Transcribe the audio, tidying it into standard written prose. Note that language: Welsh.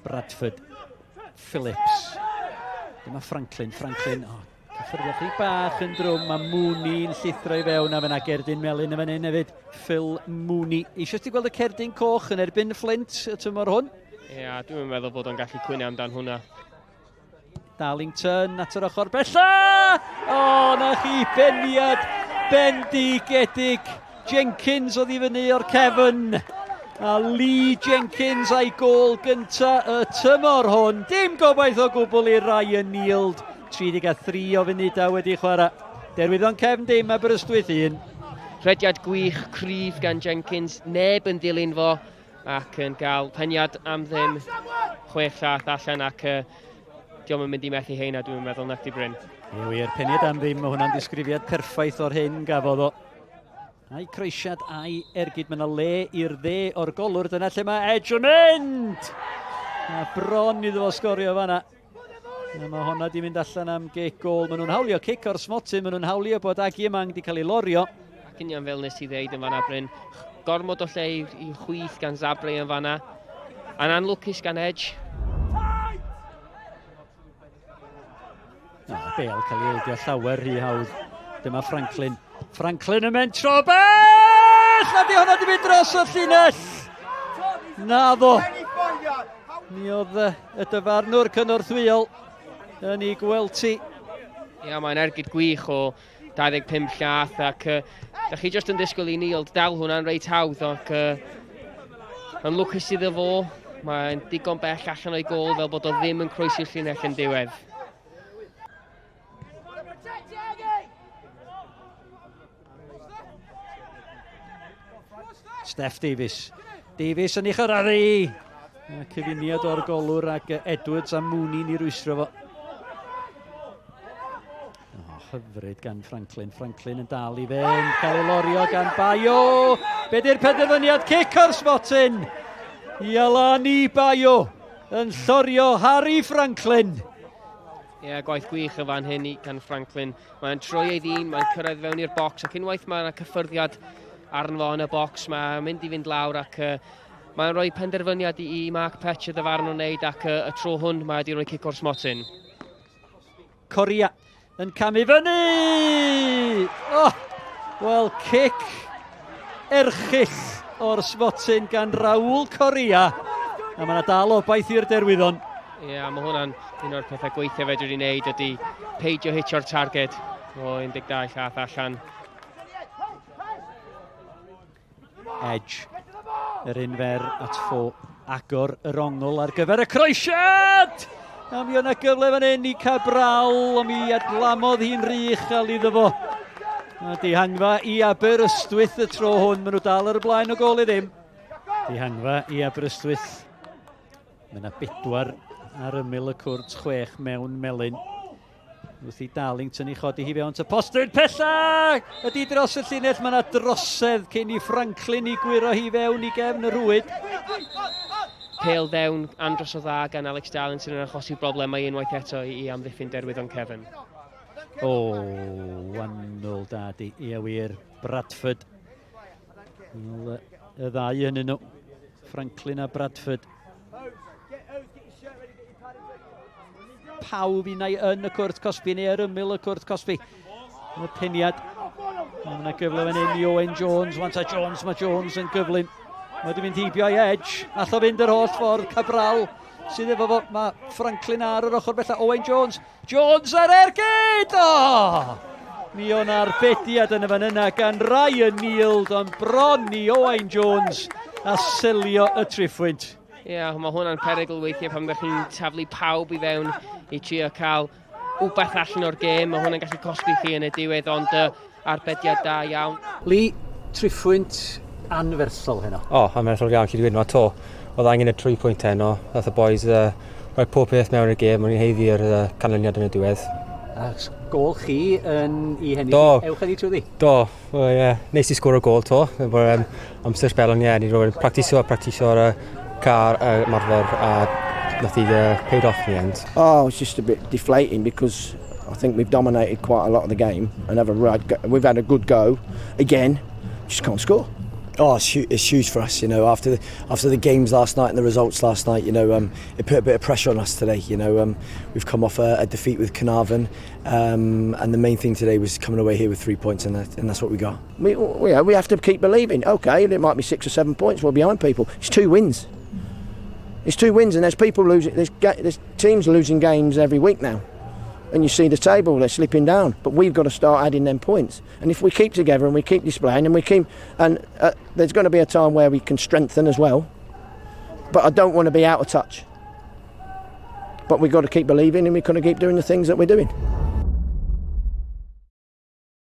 Bradford. Phillips. Dyma Franklin, Franklin, oh, cyffyrddio chi bach yn drwm, mae Mooney yn llithro i fewn a fyna gerdyn melyn yn fan hyn hefyd. Phil Mooney. Eisiau ti gweld y cerdyn coch yn erbyn Flint y tymor hwn? Ie, yeah, dwi'n meddwl bod o'n gallu cwyno amdan hwnna. Darlington at yr ochr bella! O, na chi, beniad bendigedig. Jenkins oedd i fyny o'r cefn. A Lee Jenkins a'i gôl gynta y tymor hwn. Dim gobaith o gwbl i Ryan Neild. 33 o funudau wedi chwarae. Derwyddon cefn dim, Aberystwyth 1. Rhediad gwych, cryf gan Jenkins, neb yn dilyn fo ac yn cael peniad am ddim chwech llath allan ac uh, diolch yn mynd i methu heina dwi'n meddwl nac di Bryn. Ie wir, peniad am ddim, mae hwnna'n disgrifiad perffaith o'r hyn gafodd o. A'i croesiad a'i ergyd, mae yna le i'r dde o'r golwr, dyna lle mae Edge yn mynd! A bron iddo fo sgorio fanna. A mae honna di mynd allan am gic gol. Maen nhw'n hawlio cic o'r smotyn, maen nhw'n hawlio bod Agiemang di cael ei lorio. Ac union fel nes i ddeud yn fanna, Bryn, gormod o lle i chwith gan Zabre yn fanna. A'n anlwcus gan Edge. Na, Bale cael ei ildio llawer rhy hawdd. Dyma Franklin. Franklin yn mentro bell! A di hwnna di mynd dros y llinell! Naddo! Mi oedd y dyfarnwr cynorthwyol yn ei gweld ti. Ia, mae'n ergyd gwych o 25 llath ac uh, da chi jyst yn disgwyl i Neil dal hwnna'n reit hawdd ac uh, yn lwcus iddo fo, mae'n digon bell allan o'i gol fel bod o ddim yn croesi'r llinell yn diwedd. Steff Davies. Davies yn ei chyrraedd hi! Cyfuniad o'r golwr ac Edwards a Mooney ni rwystro fo. Oh, hyfryd gan Franklin. Franklin yn dal i fynd. Cael ei lorio gan Bayo. Be di'r penderfyniad? Cic o'r smotyn! Ialani Bayo yn llorio Harry Franklin. Ie, yeah, gwaith gwych y fan hyn gan Franklin. Mae'n troi ei ddyn, mae'n cyrraedd fewn i'r bocs ac unwaith mae yna cyffyrddiad arno fo yn y bocs, mae'n mynd i fynd lawr ac uh, mae'n rhoi penderfyniad i, i Mark Petch y ddyfarn o'n wneud ac uh, y tro hwn mae wedi rhoi cic o'r smotyn. Coria yn camu fyny! Oh, wel, cic erchyll o'r smotyn gan Raúl Coria. A mae yna dal obaith i'r derwyddon. Ie, yeah, mae hwnna'n un o'r pethau gweithio fedri ni wneud ydy peidio hitio'r targed o 12 llath allan. Edge, yr un fer at ffo, agor yr ongl ar gyfer y croesiad! A mi o'na gyfle fan hyn i Cabral, ond mi adlamodd hi'n rhy uchel iddo fo. A dihangfa i Aberystwyth y tro hwn, maen nhw dal ar y blaen o gol i ddim. Dihangfa i Aberystwyth. Mae yna bedwar ar ymyl y cwrt, chwech mewn melyn. Wrth i Darlington i chodi hi fewn ty postyn pella! Ydy dros y llinell, mae yna drosedd cyn i Franklin i gwyro hi fewn i gefn y rhwyd. Pêl fewn andros o dda gan Alex Darlington yn achosi broblemau unwaith eto i amddiffyn Derwyddon Cefn. O, oh, annwl da di. Ie wir, Bradford. Y ddau yn nhw. Franklin a Bradford. Pawb unai yn y cwrt cosbi neu ar ymyl y cwrt cosbi. Y peniad. Mae yna gyfle fan hyn i Owen Jones. Wan ta Jones, mae Jones yn gyflym. Mae wedi mynd heibio i Edge. All o fynd yr holl ffordd. Cabral sydd efo fo. Mae Franklin ar yr ochr bella. Owen Jones. Jones ar ergyd! Oh! Mi o'n arbediad yn y fan yna gan Ryan Neild, ond bron i Owain Jones a selio y triffwynt. Ie, yeah, mae hwnna'n perygl weithiau pan ydych chi'n taflu pawb i fewn i trio cael wbeth allan o'r gêm. Mae hwnna'n gallu cosbi chi yn y diwedd, ond uh, arbediad da iawn. Lee, triphwynt anferthol heno. O, oh, anferthol iawn, lle dwi'n to. Oedd angen y tri pwynt heno. Nath y boys uh, rhoi pob peth mewn i'r gêm, o'n i'n heiddi'r uh, canlyniad yn y diwedd. A gol chi yn i henni, Do. ewch â ni trwy ddi. Do, well, yeah. Nes i sgwr o gol to, efo um, amser sbel ond ie, ni roed practiso a practiso ar y car uh, marfer a nath i uh, paid off in the end. Oh, it's just a bit deflating because I think we've dominated quite a lot of the game and have a right go. We've had a good go again, just can't score. Oh, it's huge for us, after the games last night and the results last night, it put a bit of pressure on us today. We've come off a defeat with Caernarfon, and the main thing today was coming away here with 3 points, and that's what we got. We have to keep believing. Okay, it might be 6 or 7 points. We're behind people. It's two wins. It's two wins, and there's people losing. There's teams losing games every week now, and you see the table, they're slipping down. But we've got to start adding them points. And if we keep together and we keep displaying and we keep, and there's going to be a time where we can strengthen as well. But I don't want to be out of touch. But we've got to keep believing and we've got to keep doing the things that we're doing.